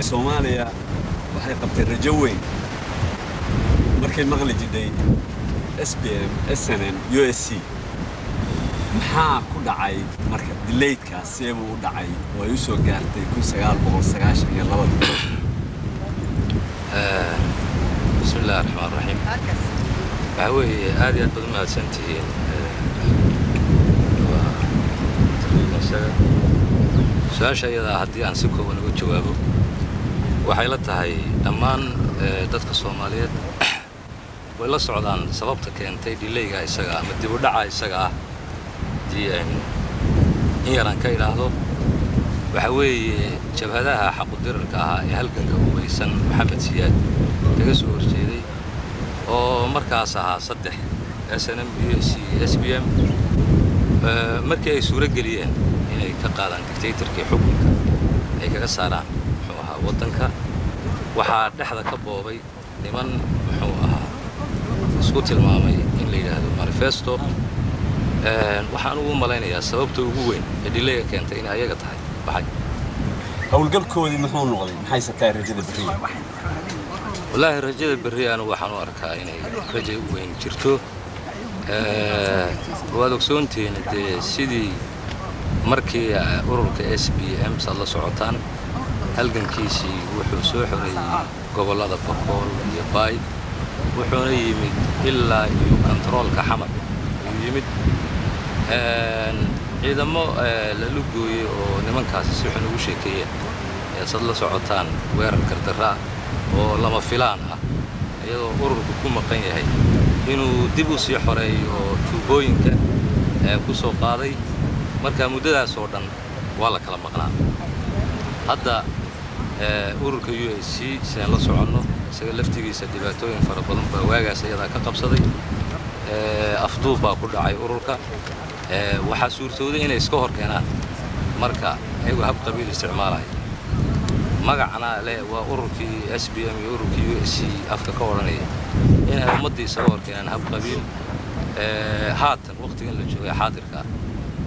Soomaaliya waxay qabtay rajo weyn markay maqli jidhay SPM, SNM, USC. Maxaa ku dhacay marka delaykaas? Seebuu u dhacay oo ay u soo gaartay 1992-dii? Bismi illahi raxmaan raxiim. Waxaa weeye, aad iyo aad baad u mahadsan tihiin. Waa isaga su-aasha iyadaa haddii aan si kooban uga jawaabo, waxay la tahay dhammaan dadka Soomaaliyeed way la socdaan sababta keentay delayga isaga ama dib u dhaca isaga ah. Haddii aynu in yaraan ka idhaahdo, waxaa weeye jabhadaha xaqudirarka ahaa ee halganka hubaysan Maxamed Siyaad kaga soo horjeeday oo markaas ahaa saddex, SNM, USC, SPM, markii ay suuro geliyeen inay ka qaadaan dictatorkii xukunka, ay kaga saaraan muxuu ahaa waddanka, waxaa dhexda ka boobay niman muxuu ahaa isku tilmaamay in la yidhaahdo manifesto. Waxaan ugu malaynayaa sababta ugu weyn ee delayga keentay inay ayaga tahay. Baxay. Howlgalkoodii muxuu noqday? Maxayse tahay rajada berriya? Wallaahi, rajada berri anigu waxaan u arkaa inay raja weyn jirto. Waad ogsoontihiin dee sidii markii ururka SPM saad la socotaan halgankiisii wuxuu soo xoreeyey gobollada Bakool iyo Baay, wuxuuna yimid ilaa iyo kontaroolka Xamar ayuu yimid. Ciidamo la lugooyey oo nimankaasi si xun ugu sheekeeyeen saad la socotaan, weerar gardarraa oo lama filaan ah iyadoo ururku ku maqan yahay inuu dib u sii xoreeyo oo tuubooyinka ku soo qaaday. Marka muddadaas oo dhan waa la kala maqnaa. Hadda ururka USC sidaan la soconno, isaga laftigiisa dhibaatooyin fara badan baa waagaas iyadaa ka qabsaday. Afduub baa ku dhacay ururka. Waxaa suurtooday inay iska hor keenaan marka ayagoo hab qabiil isticmaalaya, magacna leh waa ururkii SPM iyo ururkii USC afka ka odhanaya, inay ummaddii isaga hor keenaan hab qabiil. Haatan waqtigan la joogay xaadirka ah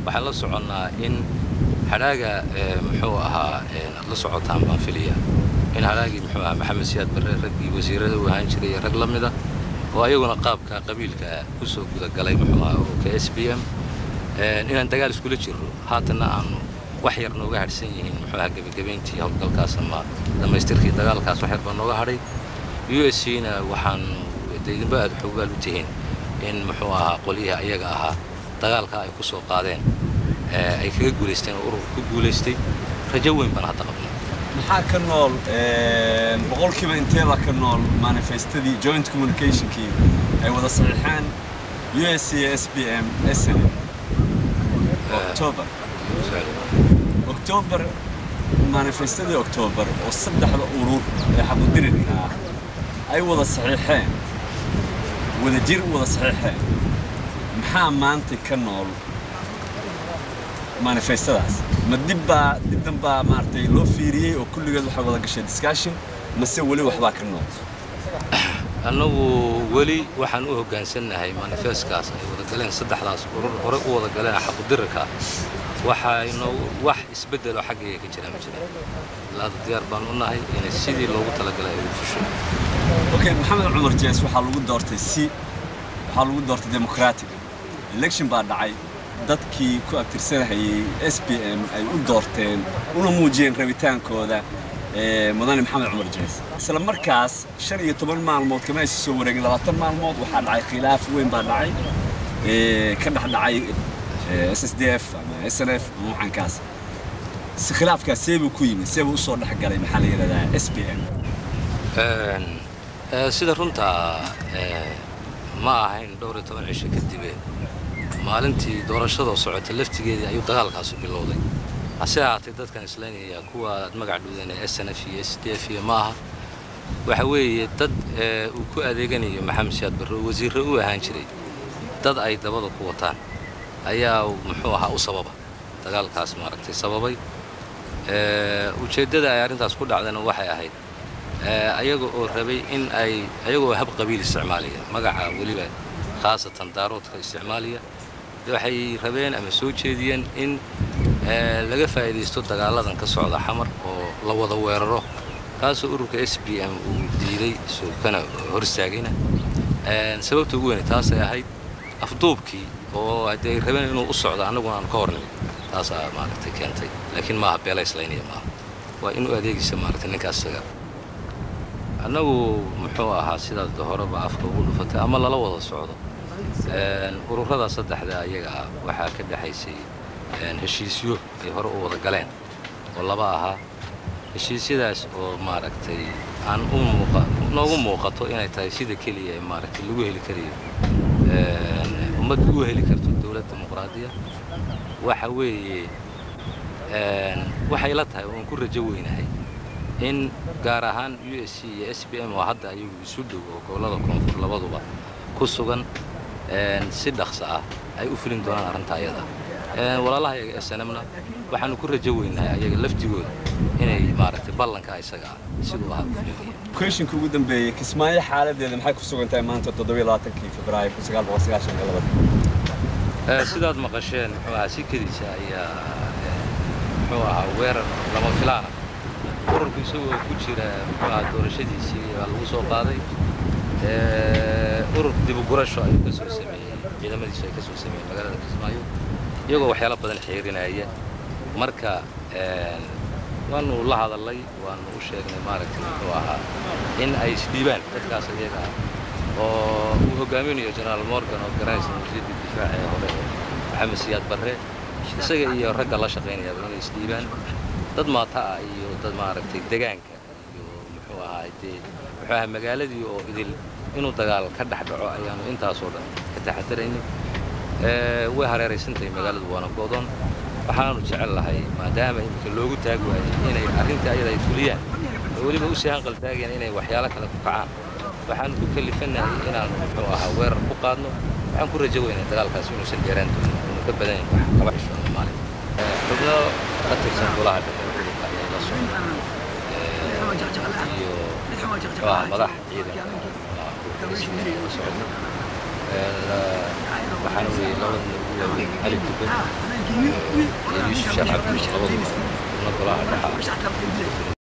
waxaan la soconnaa in hadhaaga muxuu ahaa aad la socotaan baan filaya in hadhaagii muxuu ahaa Maxamed Siyaad Barre, raggii wasiirada u ahaan jiray iyo rag la mida oo ayaguna qaabka qabiilka kusoo gudagalay muxuu ahaa ururka SPM, inaan dagaal iskula jirro. Haatanna aanu wax yar nooga hadhsan yihiin muxuu ahaa gebagabayntii howlgalkaas ama dhammaystirkii dagaalkaas, wax yar baa nooga hadhay. USC na waxaanu de idinba aad xoogaal u tihiin in muxuu ahaa qolyihii ayaga ahaa dagaalka ay ku soo qaadeen ay kaga guulaysteen oo ururka ku guulaystay. Rajo weyn baan hadda qabnaa. Maxaa ka nool, boqolkiiba inteebaa ka nool manifestadii joint communicationkii ay wada saxiixeen USC, SPM, SNM October? October, manifestadii October oo saddexda urur ee xaqudirirka ah ay wada saxiixeen, wada jir u wada saxiixeen, maxaa maanta ka nool manifestadaas? Ma dib baa dib baa maaragtay loo fiiriyey oo kulligeed waxay wada gashay discussion, mase weli waxbaa ka nool? Annagu weli waxaan u hoggaansannahay manifestkaas ay wada galeen saddexdaas urur, hore u wada galeen xaqudirarka. Waxaa wax isbeddelo xaggayga ka jira ma jiraan. Ilaa hadda diyaar baan u nahay inay sidii loogu talagalay ay u fusho. Okay, Maxamed Cumar Jees waxaa lagu doortay si waxaa lagu doortay democratic election baa dhacay, dadkii ku abtirsanahayay SPM ay u doorteen una muujiyeen rabitaankooda mudane Maxamed Cumar Jees. Isla markaas 15 maalmood kama aysan soo wareegin, 20 maalmood, waxaa dhacay khilaaf weyn baa dhacay ka dhex dhacay SSDF ama SNF ama waxaankaas. Si khilaafkaas seebuu ku yimid, seebuu usoo dhex galay maxaa la yidhahdaa SPM? Sida runtaa ma ahayn dhowr iyo toban cisho kadibe, maalintii doorashadoo socota laftigeedii ayuu dagaalkaasu bilowday. Hase ahaatee dadkan islaynaya kuwa aad magac dhuudeen ee SNF iyo SDF iyo ma aha. Waxa weeye dad uu ku adeeganayo Maxamed Siyaad Barre oo wasiirre u ahaan jiray, dad ay dabada ku wataan ayaa muxuu ahaa u sababa dagaalkaas maaragtay sababay. Ujeeddada ay arrintaas ku dhacdana waxay ahayd ayaga oo rabay in ay ayaga oo hab qabiil isticmaalaya, magaca weliba khaasatan Daaroodka isticmaalaya, waxay rabeen ama soo jeediyeen in laga faa'iidaysto dagaaladan ka socda Xamar oo la wada weeraro Kaasoo ururka SPM uu diiday, soo kana hor istaagayna. Sababta ugu weyne taasay ahayd, afduubkii oo haddii ay rabeen inuu u socdo annaguna aanu ka hornimid, taasaa maaragtay keentay. Laakiin maaha beela islaynaya, maaha, waa inuu adeegaysa maaragtay ninkaas isaga. Annagu muxuu ahaa, sidaad horeba afka ugu dhufatay ama lala wada socdo, ururada saddexda ayaga ah waxaa ka dhexaysay heshiisyo ay hore u wada galeen oo laba ahaa. Heshiisyadaas oo maaragtay aan u muuqa noogu muuqato inay tahay sida keliya ee maaragtay lagu heli karayo, ummaddu u heli karto dowlad dimuqraadiya. Waxa weeye, waxay la tahay oon ku rajo weynahay in gaar ahaan USC iyo SPM oo hadda ayagu isu dhow oo gobollada koonfur labaduba ku sugan si dhaqso ah ay u fulin doonaan arrinta ayada. Walaalaha iyaga SNM-na waxaanu ku rajo weynahay ayaga laftigooda inay maaragtay ballanka isaga ah siduu ahaa u fulinayaan. Questionka ugu dambeeyey: Kismaayo xaaladeeda maxay ku sugan tahay maanta, 27-kii Febraayo 1992? Sidaad maqasheen, muxuu ahaa, si kediisa ayaa muxuu ahaa weerar lama filaana ururku isagoo ku jira muxuu ahaa doorashadiisii baa lagu soo qaaday. Ururka dib u gurasho ayuu ka soo sameeyey, ciidamadiisu ay ka soo sameeyeen magaalada Kismaayo, iyagoo waxyaalo badan xeerinaya. Marka waanu la hadallay, waanu u sheegnay maaragtay muxuu ahaa in ay isdhiibaan dadkaas iyaga ah oo uu hogaaminayo Generaal Morgan oo garanaysa wasiirka difaaca ee hore Maxamed Siyaad Barre, isaga iyo ragga la shaqaynayaaba inay isdhiibaan. Dad maata ah iyo dad maaragtay degaanka iyo muxuu ahaa dee muxuu ahaa magaaladii oo idil inuu dagaal ka dhex dhaco ayaanu intaasoo dhan ka taxadaraynay. Way hareeraysantahay magaaladu, waana go'doon. Waxaanu jecel lahay, maadaama iminka loogu taag waayey inay arrintii ayada ay fuliyaan oo weliba usii hanqal taagayaan inay waxyaalo kale ku kacaan, waxaanu ku kalifanahay inaanu muxuu ahaa weerar ku qaadno. Waxaan ku rajo weynay dagaalkaasi inuusan dheeraan doonin, uunu ka badanayn wax laba cisho ama maalin. Xubno ka tirsan golaha dhexe ururka ayaa la socda iyo muxuu ahaa madax ciidanka ururka la socda. Waxaana weeye labada ugu waaweyn Cali Dubad iyo Yuusuf Sheekh Cabdi, labaduba xubno golaha dhexa.